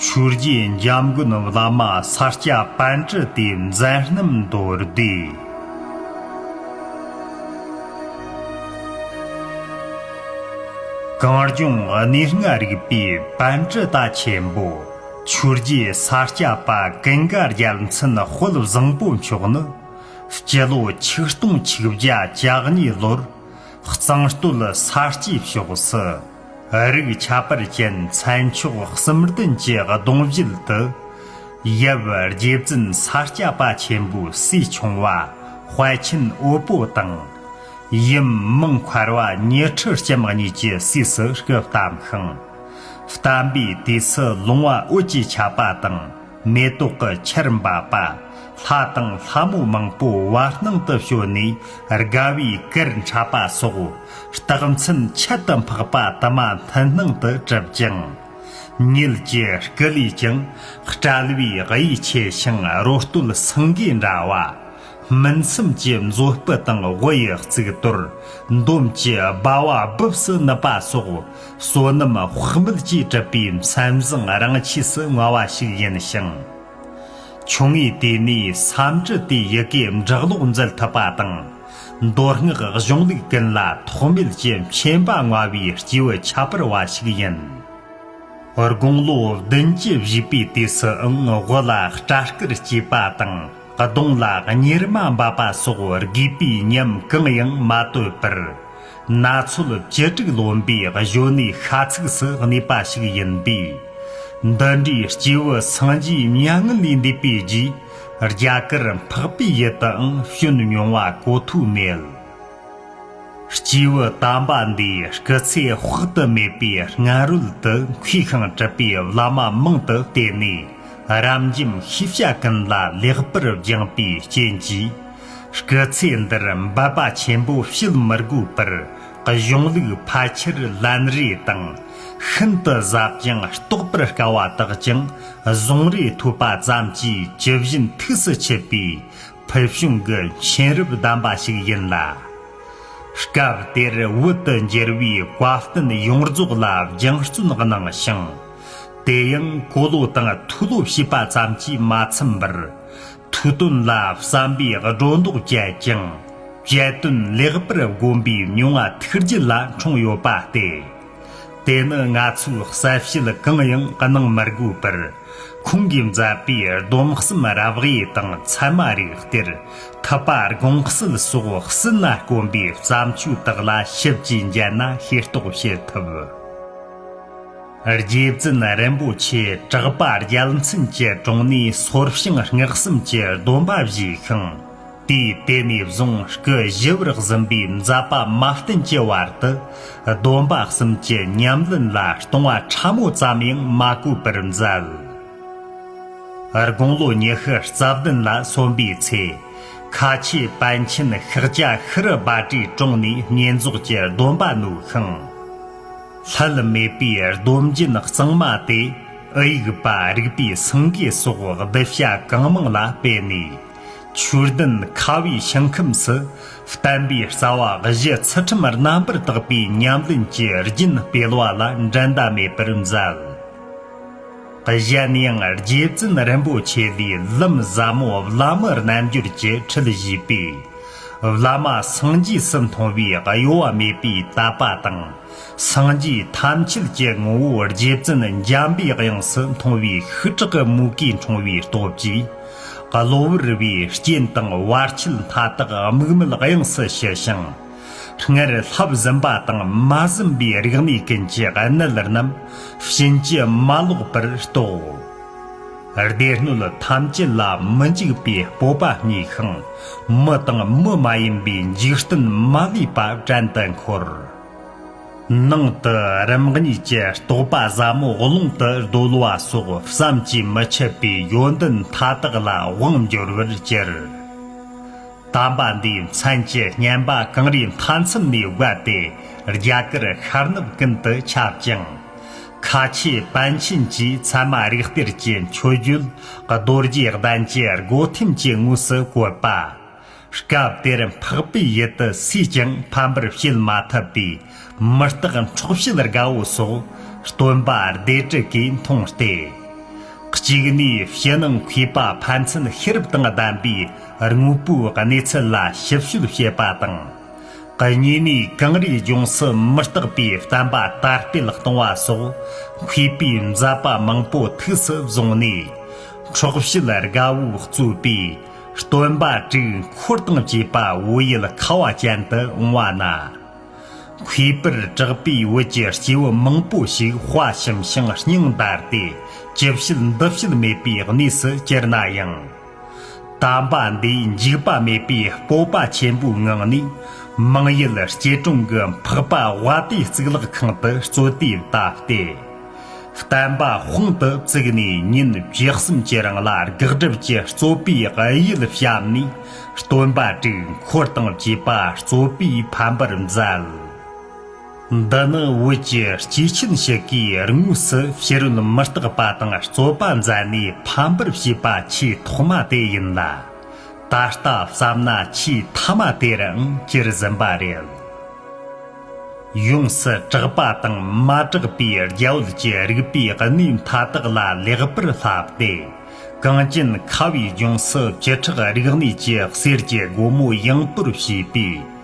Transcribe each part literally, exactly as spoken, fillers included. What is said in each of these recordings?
ཆོས་རྗེ་འཇམ་མགོན་བླ་མ་ས་སྐྱ་པཎ་ཌི་ཏའི་མཛད་རྣམ་མདོར་བསྡུས། གངས་ལྗོངས་གནས་ལྔ་རིག་པའི་པཎ་ཌི་ཏ་ཆེན་པོ། ཆོས་རྗེ་ས་སྐྱ་པ་ཀུན་དགའ་རྒྱལ་མཚན་དཔལ་བཟང་པོ་མཆོག་ནི། སྤྱི་ལོ་ཆིག་སྟོང་ཆིག་བརྒྱ་གྱ་གཉིས་ལོར། གཙང་སྟོད་ས་སྐྱའི་ཕྱོགས་སུ། རིགས་ཁྱད་པར་ཅན་མཚན་མཆོག་གསུམ་ལྡན་གྱི་གདུང་བརྒྱུད་དུ། ཡབ་རྗེ་བཙུན་ས་སྐྱ་པ་ཆེན་པོའི་སྲས་ཆུང་བ་དཔལ་ཆེན་འོད་པོ་དང་། ཡུམ་མང་མཁར་བ་ཉི་ཁྲི་ལྕམ་གཉིས་ཀྱི་སྲས་སུ་སྐུ་བལྟམས་ཤིང་། བསྟན་པའི་དུས་སུ་ལོང་བ་འོད་ཀྱི་ཆད་པ་དང་། མེ་ཏོག་གི་ཆར་འབབ་པ། ལྷ་དང་ལྷ་མོ་མང་པོ་བར་སྣང་དུ་བྱོན་ནས་དགའ་བའི་གར་འཁྲབ་པ་སོགས། རྟགས་མཚན་ཁྱད་དུ་འཕགས་པ་དུ་མ་མཐུན་སྣང་དུ་གྲུབ་ཅིང་། ཉིད་ཀྱི་སྐུ་ལུས་ཀྱང་བཀྲ་བའི་དབྱེ་ཆེ་ཞིང་རོ་སྟོད་སེང་གེ་འདྲ་བ། སྨིན་མཚམས་ཀྱི་མཛོད་སྤུ་དང་དབུ་ཡི་གཙུག་ཏོར། འདོམ་གྱི་སྦ་བ་སྦུབས་སུ་ནུབ་པ་སོགས། བསོད་ནམས་དཔག་མེད་ཀྱིས་གྲུབ་པའི་མཚན་བཟང་རང་ཆས་སུ་བསྔགས་པ་ཞིག་ཡིན་ཞིང་། ཆུང་ངུའི་དུས་ནས་ས་འབྲུ་དེའི་ཡི་གེ་འབྲི་ཀློག་མཛད་ཐུབ་པ་དང་། མདོ་སྔགས་གཞུང་ལུགས་ཀུན་ལ་ཐོགས་མེད་ཀྱི་མཁྱེན་པ་མངའ་བའི་སྐྱེས་བུ་ཁྱད་པར་བ་ཞིག་ཡིན། དགུང་ལོ་བདུན་ཅུ་བཞེས་པའི་དུས་སུའང་དབུ་ལ་སྐྲ་དཀར་སྐྱེས་པ་དང་གདོང་ལ་གཉེར་མ་འབབ་པ་སོགས་རྒས་པའི་ཉམས་གང་ཡང་མ་དོད་པར། ན་ཚོད་བཅུ་དྲུག་ལོན་པའི་གཞོན་ནུའི་ཤ་ཚུགས་སུ་གནས་པ་ཞིག་ཡིན་པས། འདི་འདྲའི་སྐྱེས་བུ་སངས་རྒྱས་མྱ་ངན་ལས་འདས་པའི་རྗེས། རྒྱ་གར་འཕགས་པའི་ཡུལ་དུའང་བྱོན་མྱོང་བ་གོ་ཐོས་མེད། སྐྱེས་བུ་དམ་པ་འདིའི་སྐུ་ཚེ་དཔག་ཏུ་མེད་པའི་སྔ་རོལ་དུ་མཁས་ཤིང་གྲུབ་པའི་བླ་མ་མང་དུ་བསྟེན་ནས། རབ་འབྱམས་ཤེས་བྱ་ཀུན་ལ་ལེགས་པར་སྦྱངས་པའི་རྐྱེན་གྱིས། སྐུ་ཚེ་འདིར་འབད་པ་ཆེན་པོ་བྱེད་མི་དགོས་པར། གཞུང་ལུགས་ཕལ་ཆེར་ལན་རེ་དང་། ཤིན་ཏུ་ཟབ་ཅིང་རྟོགས་པར་དཀའ་བ་དག་ཀྱང་། གཟུང་རེ་ཐོས་པ་ཙམ་གྱིས་ཇི་བཞིན་ཐུགས་སུ་ཆུད་པའི། ཕུལ་བྱུང་གི་མཁྱེན་རབ་ལྡན་པ་ཞིག་ཡིན་ལ། སྐབས་དེར་བོད་དུ་འགྱུར་བའི་བཀའ་བསྟན་ཡོངས་རྫོགས་ལ་སྦྱང་བརྩོན་གནང་ཞིང་། དེ་ཡང་གོ་ལོ་དང་ཐུགས་བློ་བྱས་པ་ཙམ་གྱིས་མ་ཚིམ་པར། ཐུགས་དོན་ལ་བསམ་པའི་སྒྲོ་འདོགས་བཅད་ཅིང་། བཅད་དོན་ལེགས་པར་བསྒོམ་པའི་མྱོང་བ་ཐུགས་རྒྱུད་ལ་འཁྲུངས་ཡོད་པ་སྟེ། དེ་ནི་ང་ཚོས་གསལ་བཤད་གང་ཡང་གནང་མི་དགོས་པར། ཁོང་གིས་མཛད་པའི་སྡོམ་གསུམ་རབ་དབྱེ་དང་ཚད་མ་རིགས་གཏེར། ཐུབ་པ་དགོངས་གསལ་སོགས་ཟིན་ན་དཀོན་པའི་བརྩམས་ཆོས་དག་ལ་ཞིབ་ཀྱིས་མཇལ་ན་ཤེས་རྟོགས་བྱེད་ཐུབ། རྗེ་བཙུན་རིན་པོ་ཆེ་གྲགས་པ་རྒྱལ་མཚན་གྱི་དྲུང་ནས་སོར་བྱང་སྔགས་གསུམ་གྱི་སྡོམ་པ་བཞེས་ཤིང་། དུས་དེ་ནས་བཟུང་སྐུ་ཞི་བར་གཟིམས་པའི་མཛད་པ་མ་བསྟན་གྱི་བར་དུ། སྡོམ་པ་གསུམ་གྱི་ཉམས་ལེན་ལ་ལྟུང་བ་ཕྲ་མོ་ཙམ་ཡང་མ་བཀོད་པར་མཛད། དགུང་ལོ་ཉི་ཤུ་རྩ་བདུན་ལ་སོན་པའི་ཚེ། ཁ་ཆེ་པཎ་ཆེན་ཤཱཀྱ་ཤྲཱི་བྷ་ཏྲའི་དྲུང་ནས་བསྙེན་རྫོགས་ཀྱི་སྡོམ་པ་ནོད་ཤིང་། ལྷད་མེད་པའི་སྡོམ་རྒྱུན་གཙང་མ་དེ་ཨི་ཡིག་པ་རིག་པའི་སེང་གེ་སོགས་གདུལ་བྱ་གང་མང་ལ་སྤེལ་ནས། ཆོས་ལྡན་ཁ་བའི་ཞིང་ཁམས་སུ་བསྟན་པའི་རྩ་བ་གཞི་ཚུལ་ཁྲིམས་རྣམ་པར་དག་པའི་ཉམས་ལེན་གྱི་རྒྱུན་སྤེལ་བ་ལ་འགྲན་ཟླ་མེད་པར་མཛད། གཞན་ཡང་རྗེ་བཙུན་རིན་པོ་ཆེ་ལས་ལམ་ཟབ་མོ་བླ་མའི་རྣལ་འབྱོར་གྱི་ཁྲིད་བཞེས་པས། བླ་མ་སངས་རྒྱས་སུ་མཐོང་བའི་གཡོ་བ་མེད་པའི་དད་པ་དང་། སངས་རྒྱས་ཐམས་ཅད་ཀྱི་ངོ་བོ་རྗེ་བཙུན་འཇམ་པའི་དབྱངས་སུ་མཐོང་བའི་ཤུགས་དྲག་གི་མོས་གུས་འཁྲུངས་པའི་སྟོབས་ཀྱིས། གློ་བུར་བའི་རྐྱེན་དང་བར་ཆད་མཐའ་དག་དམིགས་མེད་དབྱངས་སུ་ཞི་ཞིང་། སྔར་ལྷབ་ཟིན་པ་དང་མ་ཟིན་པའི་རིག་གནས་ཀུན་གྱི་གནད་རྣམས་ཕྱིན་ཅི་མ་ལོག་པར་རྟོགས། སྡེ་སྣོད་ཐམས་ཅད་ལ་མི་འཇིགས་པའི་སྤོབས་པ་རྙེད་ཤིང་། མི་དང་མི་མ་ཡིན་པའི་འཇིག་རྟེན་མ་ལུས་པ་བྲན་དུ་འཁོར། ནང་དུ་རིམ་གཉིས་ཀྱི་རྟོགས་པ་ཟབ་མོ་ཀློང་དུ་རྡོལ་བ་སོགས་བསམ་གྱིས་མི་ཁྱབ་པའི་ཡོན་ཏན་མཐའ་དག་ལ་དབང་འབྱོར་བར་གྱུར། དམ་པ་འདིའི་མཚན་གྱི་བསྙེན་པ་གངས་རིའི་མཐའ་མཚམས་ནས་བརྒལ་ཏེ་རྒྱ་གར་ཤར་ནུབ་ཀུན་ཏུ་ཁྱབ་ཅིང་། ཁ་ཆེ་པཎ་ཆེན་གྱིས་ཚད་མ་རིགས་གཏེར་གྱི་མཆོད་བརྗོད་རྡོ་རྗེ་གདན་གྱི་སྒོ་ཐེམ་གྱི་ངོས་སུ་བཀོད་པ། སྐབས་དེར་འཕགས་པའི་ཡུལ་དུ་སུས་ཀྱང་ཕམ་པར་བྱེད་མ་ཐུབ་པའི་མུ་སྟེགས་འཕྲོག་བྱེད་དགའ་བོ་སོགས་སྟོན་པ་སྡེ་དྲུག་གིས་མཐོང་སྟེ། གཅིག་ནས་ཕྱི་ནང་མཁས་པ་ཕན་ཚུན་ཤེས་རབ་དང་ལྡན་པའི་དངོས་པོའི་གནས་ཚུལ་ལ་ཞིབ་དཔྱོད་བྱེད་པ་དང་། གཉིས་ནས་གངས་རིའི་ལྗོངས་སུ་མི་རྟག་པའི་བསྟན་པ་དར་སྤེལ་གཏོང་བ་སོགས་མཁས་པའི་མཛད་པ་མང་པོ་ཐུགས་སུ་བཟུང་ནས། འཕྲོག་བྱེད་དགའ་བོས་གཙོས་པའི་སྟོན་པ་དྲུག་འཁོར་དང་བཅས་པ་བོད་ཡུལ་ཁ་བ་ཅན་དུ་འོང་བ་ན། མཁས་པར་གྲགས་པའི་བོད་ཀྱི་སྐྱེས་བུ་མང་པོ་ཞིག་དཔའ་ཞུམ་ཞིང་སྙིང་འདར་ཏེ། ཅི་བྱེད་འདི་བྱེད་མེད་པའི་གནས་སུ་གྱུར་ན་ཡང་། དམ་པ་འདིའི་འཇིགས་པ་མེད་པའི་སྤོབས་པ་ཆེན་པོའི་ངང་ནས། མང་ཡུལ་སྐྱེ་གྲོང་གི་འཕགས་པ་དབའ་དེ་གཙུག་ལག་ཁང་དུ་རྩོད་དུས་བཏབ་སྟེ། བསྟན་པ་དཔུང་དུ་བཙུགས་ནས་ཉིན་བཅུ་གསུམ་གྱི་རིང་ལ་དགག་སྒྲུབ་ཀྱི་རྩོད་པའི་གཡུལ་བཤམས་ནས། སྟོན་པ་དྲུག་འཁོར་དང་བཅས་པ་རྩོད་པའི་ཕམ་པར་མཛད། འདི་ནི་བོད་ཀྱི་སྐྱེས་ཆེན་ཞིག་གིས་དངོས་སུ་ཕྱི་རོལ་མུ་སྟེགས་པ་དང་རྩོད་པ་མཛད་ནས་ཕམ་པར་བྱས་པ་ཆེས་ཐོག་མ་དེ་ཡིན་ལ། ད་ལྟ་བསམ་ན་ཆེས་ཐ་མ་དེ་རུའང་གྱུར་ཟིན་པ་རེད། ཡོངས་སུ་གྲགས་པ་དང་མ་གྲགས་པའི་རྒྱ་བོད་ཀྱི་རིག་པའི་གནས་མཐའ་དག་ལ་ལེགས་པར་བསླབས་ཏེ། གངས་ཅན་ཁ་བའི་ལྗོངས་སུ་བཅུ་ཕྲག་རིག་གནས་ཀྱི་གསེར་གྱི་སྒོ་མོ་ཡངས་དོར་བྱས་པས།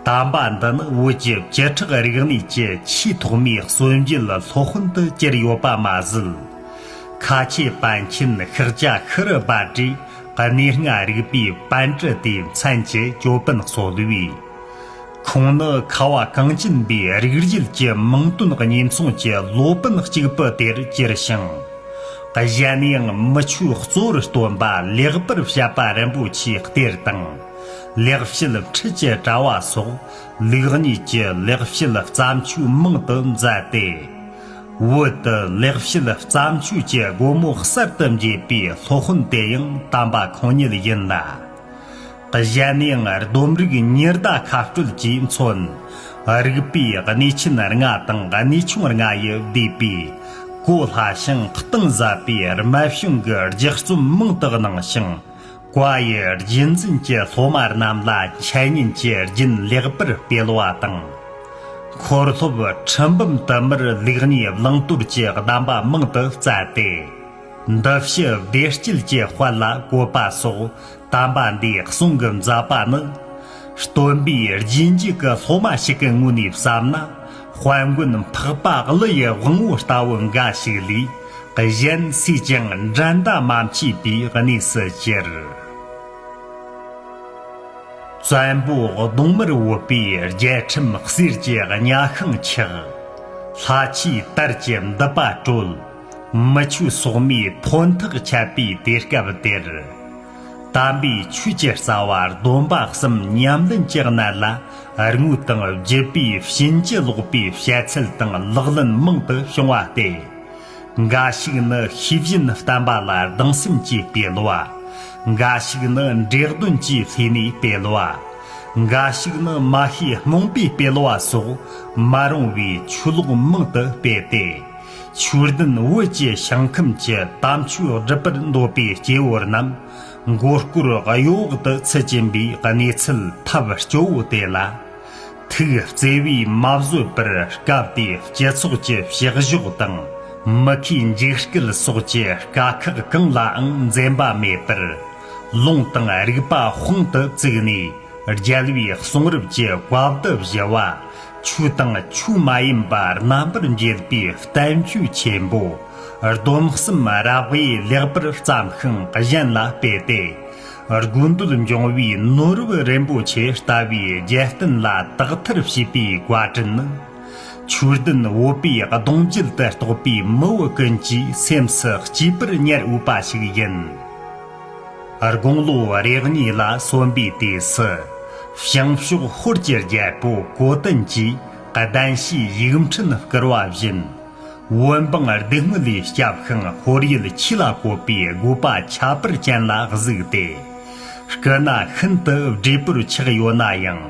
དམ་པ་འདི་ནི་བོད་ཀྱི་བཅུ་ཕྲག་རིག་གནས་ཀྱི་ཆེས་ཐོག་མའི་སྲོལ་འབྱེད་སློབ་དཔོན་དུ་གྱུར་ཡོད་པ་མ་ཟད། ཁ་ཆེ་པཎ་ཆེན་ཤཱཀྱ་ཤྲཱི་བྷ་དྲས་གནས་ལྔ་རིག་པའི་པཎ་གྲུབ་དེའི་མཚན་གྱི་ཅོད་པན་གསོལ་བས། ཁོང་ནི་ཁ་བ་གངས་ཅན་པའི་རིག་བྱེད་ཀྱི་མིང་དོན་གཉིས་མཚུངས་ཀྱི་སློབ་དཔོན་གཅིག་པུ་དེར་གྱུར་ཞིང་། གཞན་ཡང་མི་ཆོས་གཙོ་བོར་སྟོན་པ་ལེགས་པར་བཤད་པ་རིན་པོ་ཆེའི་གཏེར་དང་། ལེགས་བཤད་ཁྲིད་ཀྱི་དྲ་བ་སོགས་ལུགས་གཉིས་ཀྱི་ལེགས་བཤད་བརྩམས་ཆོས་མང་དུ་མཛད་དེ། བོད་དུ་ལེགས་བཤད་བརྩམས་ཆོས་ཀྱི་སྒོ་མོ་གསར་དུ་འབྱེད་པའི་སློབ་དཔོན་དེ་ཡང་དམ་པ་ཁོང་ཉིད་ཡིན་ལ། གཞན་ཡང་སྡོམ་རིག་ཉི་ཟླ་ཁ་སྤྲོད་ཀྱིས་མཚོན། རིག་པའི་གནས་ཆེན་ལྔ་དང་གནས་ཆུང་ལྔ་ཡི་སྡེ་པའི་གོ་སླ་ཞིང་གཏིང་ཟབ་པའི་རྨད་བྱུང་གི་རྒྱུད་རྩོམ་མང་དུ་གནང་ཞིང་། བཀའ་ཡི་རྒྱུད་འཛིན་གྱི་སློབ་མ་རྣམས་ལ་འཆད་ཉན་གྱི་རྒྱུན་ལེགས་པར་སྤེལ་བ་དང་། འཁོར་སློབ་ཁྲི་འབུམ་དུ་མར་ལུགས་གཉིས་བླང་དོར་གྱི་གདམས་པ་མང་དུ་སྩལ་ཏེ། འདི་ཕྱི་བདེ་སྐྱིད་ཀྱི་དཔལ་ལ་བཀོད་པ་སོགས་དམ་པ་འདིའི་གསུང་གི་མཛད་པ་ནི། སྟོན་པའི་རྗེས་འཇུག་གི་སློབ་མ་ཞིག་གི་ངོས་ནས་བསམ་ན། དཔལ་མགོན་འཕགས་པ་ཀླུ་ཡི་དབང་བོ་ལྟ་བུ་འགའ་ཞིག་ལས་གཞན་སུས་ཀྱང་འགྲན་ཟླ་མ་མཆིས་པའི་གནས་སུ་གྱུར། བཙན་པོ་གདོང་དམར་བོད་པའི་རྒྱལ་ཁྲིམས་གསེར་གྱི་གཉའ་ཤིང་ཆག། ལྷ་ཆོས་དར་གྱི་མདུད་པ་དཀྲོལ། མི་ཆོས་སོག་མའི་ཕོ་ཐག་ཆད་པའི་དུས་སྐབས་དེར། དམ་པའི་ཆོས་ཀྱི་རྩ་བ་སྡོམ་པ་གསུམ་ཉམས་ལེན་གྱི་གནད་ལ་དངོས་དང་བརྒྱུད་པའི་ཕྱིན་ཅི་ལོག་པའི་བཤད་ཚུལ་དང་ལག་ལེན་མང་དུ་བྱུང་བ་སྟེ། འགའ་ཞིག་ནི་ཤེས་བཞིན་བསྟན་པ་ལ་སྡང་སེམས་ཀྱིས་སྤེལ་བ། འགའ་ཞིག་ནི་འདྲེ་གདོན་གྱིས་ལྷོས་ནས་སྤེལ་བ། འགའ་ཞིག་ནི་མ་ཤེས་རྨོངས་པས་སྤེལ་བ་སོགས་མ་རུང་བའི་ཆོས་ལོག་མང་དུ་སྤེལ་ཏེ། ཆོས་ལྡན་བོད་ཀྱི་ཞིང་ཁམས་ཀྱི་དམ་ཆོས་སྒྲུབ་པར་འདོད་པའི་སྐྱེ་བོ་རྣམས་མགོ་སྐོར་གཡོ་འོག་ཏུ་ཚུད་ཀྱིན་པའི་གནས་ཚུལ་ཐབས་སྐྱོ་བོ་དེ་ལ། ཐུགས་བརྩེ་བས་མ་བཟོད་པར་སྐབས་དེའི་སྤྱི་ཚོགས་ཀྱི་བཤུ་གཞོག་དང་མི་ཁའི་འཇིགས་སྐུལ་སོགས་ཀྱི་དཀའ་ཁག་གང་ལའང་འཛེམ་པ་མེད་པར། ལུང་དང་རིགས་པ་དཔུང་དུ་བཙུགས་ནས། རྒྱལ་བའི་གསུང་རབ་ཀྱི་བཀའ་བསྡུ་བཞི་བ། ཆོས་དང་ཆོས་མ་ཡིན་པ་རྣམ་པར་འབྱེད་པའི་བསྟན་བཅོས་ཆེན་པོ། སྡོམ་གསུམ་རབ་དབྱེ་ལེགས་པར་བརྩམས་ཤིང་གཞན་ལ་སྤེལ་ཏེ། དགོས་འདོད་འབྱུང་བའི་ནོར་བུ་རིན་པོ་ཆེ་ལྟ་བུའི་རྒྱལ་བསྟན་ལ་དག་ཐེར་བྱས་པའི་བཀའ་དྲིན་ནི། ཆོས་ལྡན་བོད་པའི་གདུང་རྒྱུད་དུ་གཏོགས་པའི་མི་བོ་ཀུན་གྱིས་སེམས་སུ་གཅེས་པར་ཉར་འོས་པ་ཞིག་ཡིན། དགུང་ལོ་རེ་གཉིས་ལ་སོན་པའི་དུས་སུ། བྱང་ཕྱོགས་ཧོར་གྱི་རྒྱལ་པོ་གོ་ཏན་གྱིས་གདན་ཞུའི་ཡིག་འཕྲིན་བསྐུར་བ་བཞིན། བོད་འབངས་སྡུག་བསྔལ་ལས་བསྐྱབས་ཤིང་ཧོར་ཡུལ་ཕྱི་ལ་བཀོད་པའི་དགོས་པ་ཁྱད་པར་ཅན་ལ་གཟིགས་ཏེ། སྐུ་ན་ཤིན་ཏུ་བགྲེས་པོར་ཆགས་ཡོད་ན་ཡང་།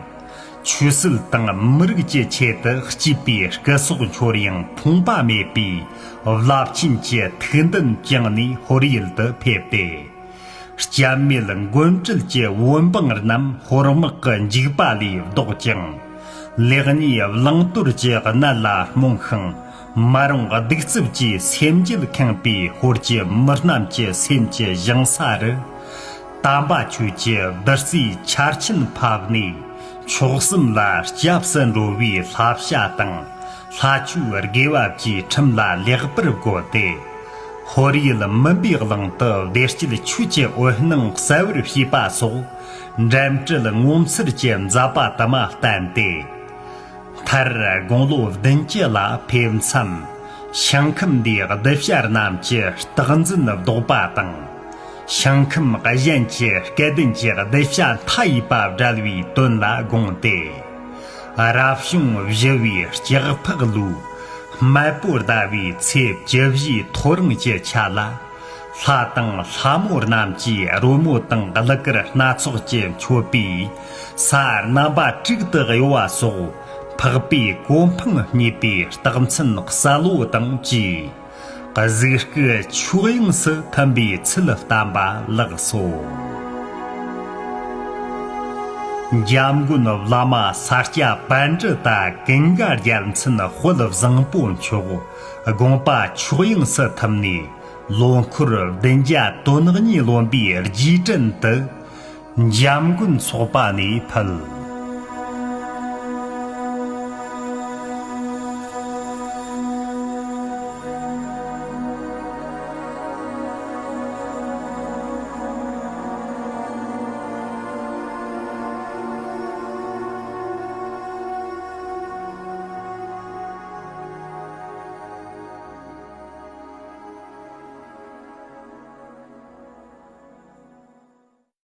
ཆོས་སྲིད་དང་མི་རིགས་ཀྱི་ཆེད་དུ་གཅེས་པའི་སྐུ་སྲོག་འཆོར་ཡང་ཕོངས་པ་མེད་པའི་རླབས་ཆེན་གྱི་ཐུགས་འདུན་བཅངས་ནས་ཧོར་ཡུལ་དུ་ཕེབས་ཏེ། སྐྱབས་མེད་མགོན་བྲལ་གྱི་བོད་འབངས་རྣམས་ཧོར་དམག་གི་འཇིགས་པ་ལས་ལྡོག་ཅིང་། ལེགས་ཉེས་བླང་དོར་གྱི་གནད་ལ་རྨོངས་ཤིང་ མ་རུངས་གདུག་རྩུབ་ཀྱི་སེམས་རྒྱུད་ཁེངས་པའི་ཧོར་གྱི་མི་རྣམས་ཀྱི་སེམས་ཀྱི་ཞིང་ས་རུ། དམ་པ་ཆོས་ཀྱི་བདུད་རྩིའི་ཆར་ཆེན་ཕབ་ནས། མཆོག་གསུམ་ལ་སྐྱབས་སུ་འགྲོ་བའི་བསླབ་བྱ་དང་། ལྷ་ཆོས་དགེ་བ་བཅས་ཁྲིམས་ལ་ལེགས་པར་བཀོད་དེ། ཧོར་ཡུལ་མུན་པའི་གླིང་དུ་བདེ་སྐྱིད་ཆོས་ཀྱི་འོད་སྣང་གསལ་བར་བྱས་པ་སོགས། འགྲན་བྲལ་ངོ་མཚར་གྱི་མཛད་པ་དུ་མ་བསྟན་ཏེ། མཐར་དགུང་ལོ་བདུན་ཅུ་ལ་ཕེབས་མཚམས། ཞིང་ཁམས་འདིའི་གདུལ་བྱ་རྣམས་ཀྱི་རྟག་འཛིན་བཟློག་པ་དང་། ཞིང་ཁམས་གཞན་གྱི་སྐལ་ལྡན་གྱི་གདུལ་བྱ་མཐའ་ཡས་པ་བསྒྲལ་བའི་དོན་ལ་དགོངས་ཏེ། རབ་བྱུང་བཞི་བའི་ལྕགས་ཕག་ལོའི་དམར་པོ་ཟླ་བའི་ཚེས་བཅུ་བཞིའི་ཐོ་རངས་ཀྱི་ཆ་ལ། ལྷ་དང་ལྷ་མོ་རྣམས་ཀྱིས་རོལ་མོ་དང་གླུ་གར་སྣ་ཚོགས་ཀྱིས་མཆོད་པའི་ས་རྣམ་པ་དྲུག་ཏུ་གཡོ་བ་སོགས། འཕགས་པའི་གོ་འཕང་བརྙེས་པའི་རྟགས་མཚན་གསལ་བོ་དང་བཅས། གཟིགས་སྐུ་མཆོག་དབྱིངས་སུ་ཐིམ་པའི་ཚུལ་བསྟན་པ་ལགས་སོ། འཇམ་མགོན་བླ་མ་ས་སྐྱ་པཎྜི་ཏ་ཀུན་དགའ་རྒྱལ་མཚན་དཔལ་བཟང་པོ་མཆོག་དགོངས་པ་མཆོག་དབྱིངས་སུ་ཐིམ་ནས། ལོ་འཁོར་བདུན་བརྒྱ་དོན་གཉིས་ལོན་པའི་རྗེས་དྲན་དུ། འཇམ་མགོན་ཚོགས་པ་ནས་ཕུལ།